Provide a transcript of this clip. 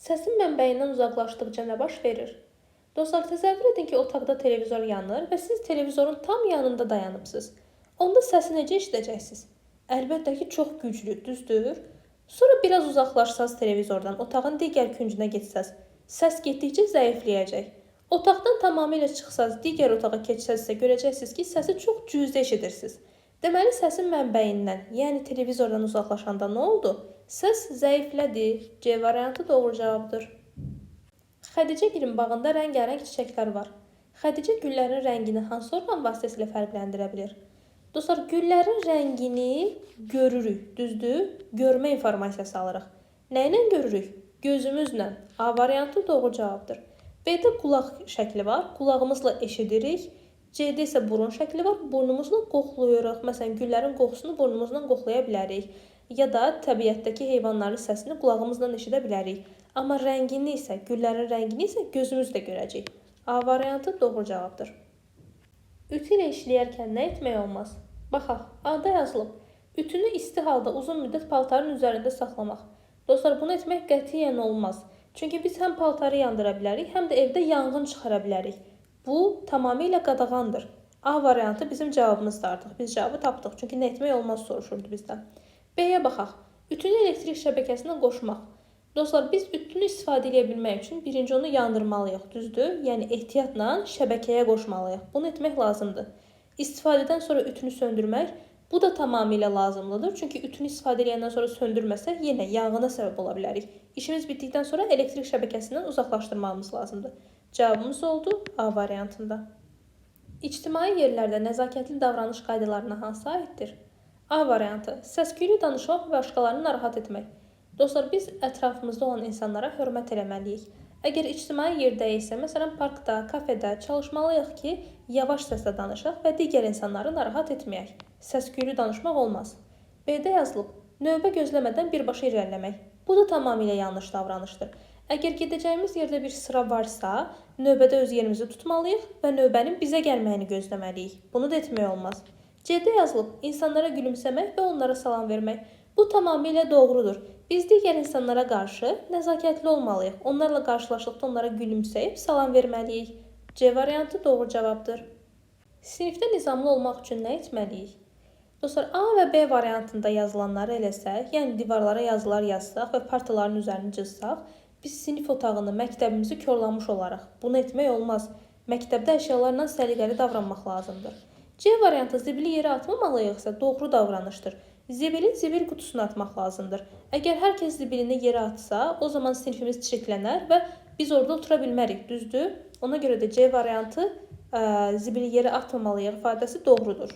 Səsin mənbəyindən uzaqlaşdıqca nə baş verir? Dostlar, təsəvvür edin ki, otaqda televizor yanır və siz televizorun tam yanında dayanıbsınız. Onda səsi necə eşidəcəksiniz? Əlbəttə ki, çox güclü, düzdür? Sonra biraz uzaqlaşsaz televizordan, otağın digər küncünə getsəz, səs getdikcə zəifləyəcək. Otaqdan tamamilə çıxsaz, digər otağa keçsəzsə görəcəksiniz ki, səsi çox cüzi eşidirsiniz. Deməli, səsin mənbəyindən, yəni televizordan uzaqlaşanda nə oldu? Səs zəiflədi. C variantı doğru cavabdır. Xədicə gülün bağında rəngarəng çiçəklər var. Xədicə güllərin rəngini hansı orqan vasitəsilə fərqləndirə bilir? Dostlar, güllərin rəngini görürük, düzdür? Görmə informasiyası alırıq. Nə ilə görürük? Gözümüzlə. A variantı doğru cavabdır. B-də qulaq şəkli var. Qulağımızla eşidirik. C-də isə burun şəkli var. Burnumuzla qoxlayırıq. Məsələn, güllərin qoxusunu burnumuzla qoxlaya bilərik. Ya da təbiətdəki heyvanların səsini qulağımızla eşidə bilərik. Amma rəngini isə, güllərin rəngini isə gözümüzlə görəcəyik. A variantı doğru cavabdır. Ütü ilə işləyərkən nə etmək olmaz? Baxaq, A-da yazılıb. Ütünü isti halda uzun müddət paltarın üzərində saxlamaq. Dostlar, bunu etmək qətiyyən olmaz. Çünki biz həm paltarı yandıra bilərik, həm də evdə yanğın çıxara bilərik. Bu tamamilə qadağandır. A variantı bizim cavabımızdır artıq. Biz cavabı tapdıq. Çünki nə etmək olmaz soruşurdu bizdən. B-yə baxaq. Ütünü elektrik şəbəkəsinə qoşmaq. Dostlar, biz ütünü istifadə edə bilmək üçün birinci onu yandırmalıyıq, düzdür? Yəni ehtiyatla şəbəkəyə qoşmalıyıq. Bunu etmək lazımdır. İstifadədən sonra ütünü söndürmək, bu da tamamilə lazımlıdır. Çünki ütünü istifadə edəndən sonra söndürməsək yenə yanğına səbəb ola bilərik. İşimiz bitdikdən sonra elektrik şəbəkəsindən uzaqlaşdırmağımız lazımdır. Cavabımız oldu A variantında. İctimai yerlərdə nəzakətli davranış qaydalarına hansı aiddir? A variantı: səs-küylü danışmaq və başqalarını narahat etmək. Dostlar, biz ətrafımızda olan insanlara hörmət eləməliyik. Əgər ictimai yerdəyiksə, məsələn, parkda, kafedə çalışmalıyıq ki, yavaş səslə danışaq və digər insanları narahat etməyək. Səs-küylü danışmaq olmaz. B-də yazılıb: növbə gözləmədən birbaşa irəliləmək. Bu da tamamilə yanlış davranışdır. Əgər gedəcəyimiz yerdə bir sıra varsa, növbədə öz yerimizi tutmalıyıq və növbənin bizə gəlməyini gözləməliyik. Bunu da etmək olmaz. C-də yazılıb: insanlara gülümsəmək və onlara salam vermək. Bu tamamilə doğrudur. Biz digər insanlara qarşı nəzakətli olmalıyıq. Onlarla qarşılaşdıqda onlara gülümsəyib salam verməliyik. C variantı doğru cavabdır. Sinifdə nizamlı olmaq üçün nə etməliyik? Dostlar, A və B variantında yazılanları eləsək, yəni divarlara yazılar yazsaq və partaların üzərini cızsaq, biz sinif otağını, məktəbimizi korlamış olarıq. Bunu etmək olmaz. Məktəbdə əşyalarla səliqəli davranmaq lazımdır. C variantı zibili yerə atmamalıyıqsa doğru davranışdır. Zibili zibil qutusuna atmaq lazımdır. Əgər hər kəs zibilini yerə atsa, o zaman sinifimiz çirklənər və biz orada otura bilmərik, düzdür? Ona görə də C variantı zibili yerə atmamalıyıq ifadəsi doğrudur.